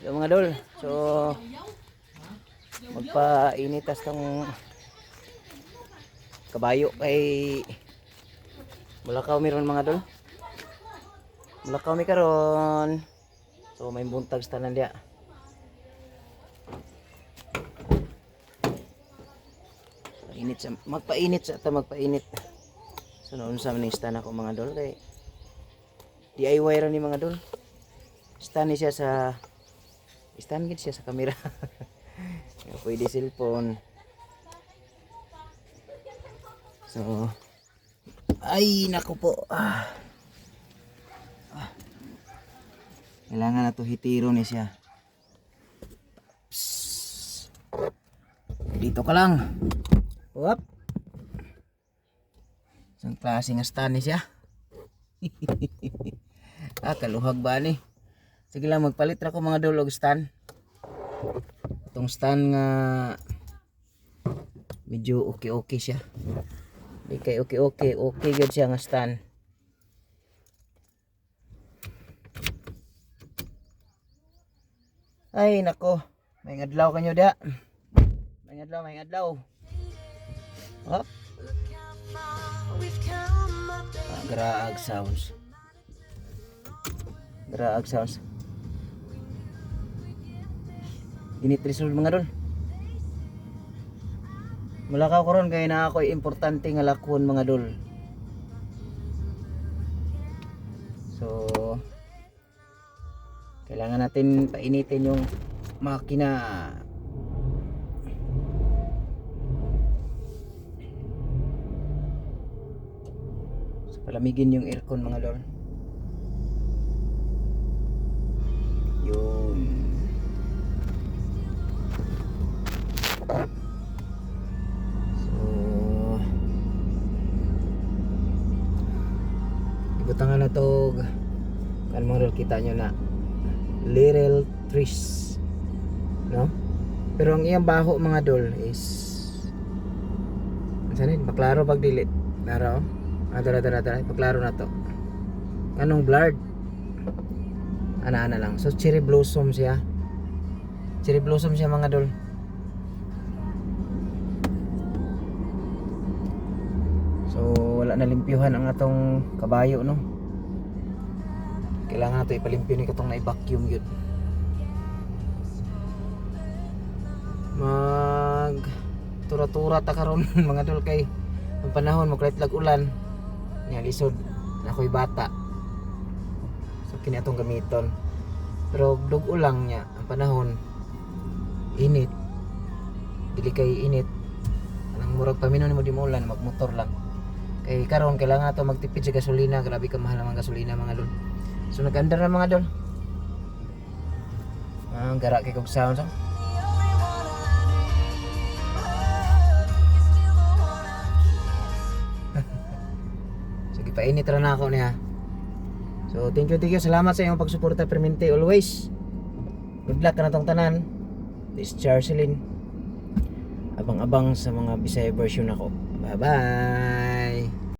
Yung mga dol. So magpainitas tong kabayo kay mulakaw meron, mga dol. Mulakaw mi karon. So may buntag sa tanan diya. Painit sa magpainit sa ta, magpainit. So noon sa maning stand ako, mga dol, kay DIY ra ni, mga dol. Stand ni siya sa stand gid siya sa kamera. Kaya pwede cellphone. So ay nako po. Ah. Ah. Kailangan na to hitiro ni siya. Psst. Dito ka lang. Whoop. Isang klase nga stand ni siya. Ah, kaluhag ba ni? Sige lang, magpalit ra ko, mga dol, og stand. Itong stand nga medyo okay-okay siya. Di kay okay-okay, okay gyud siya nga stand. Ay nako, may adlaw kanyo dia. May adlaw, may adlaw. Hop. Ah, graag sounds. Graag sounds. Init result, mga dol. Mulakaw ko ron kay na ako'y importante nga lakon, mga dol. So kailangan natin painitin yung makina. So palamigin yung aircon, mga dol. Yun. So ibutangan na to kan, mga dol, kita nyo na little trees, no? Pero ang iyang baho, mga dol, is ano ni, maklaro pag dili klaro. Ah, dara dara dara, paklaro na to. Anong blurred, ana ana lang. So cherry blossom siya, cherry blossom siya, mga dol. So wala na limpyuhan ang atong kabayo, no? Kailangan nato ipalimpyo ni katong na-vacuum yun. Mag tura-tura ta karon, mga dol, kay ang panahon mo lag ulan nya, lisod na ako'y bata. So kini atong gamiton, pero dugo lang niya ang panahon, init, dili kay init anang murag paminaw nimo di mo ulan, magmotor lang kay karon kailangan ato magtipid sa gasolina. Grabe ka mahal ang gasolina, mga dol. So nag-andar na, mga dol. Ah, gara kay kog sound so. So gipainit ra na ako niya. So thank you, thank you. Salamat sa inyong pagsuporta permente always. Good luck kanatong tanan. This is Charcelin. Abang-abang sa mga Bisaya version ako. Bye-bye.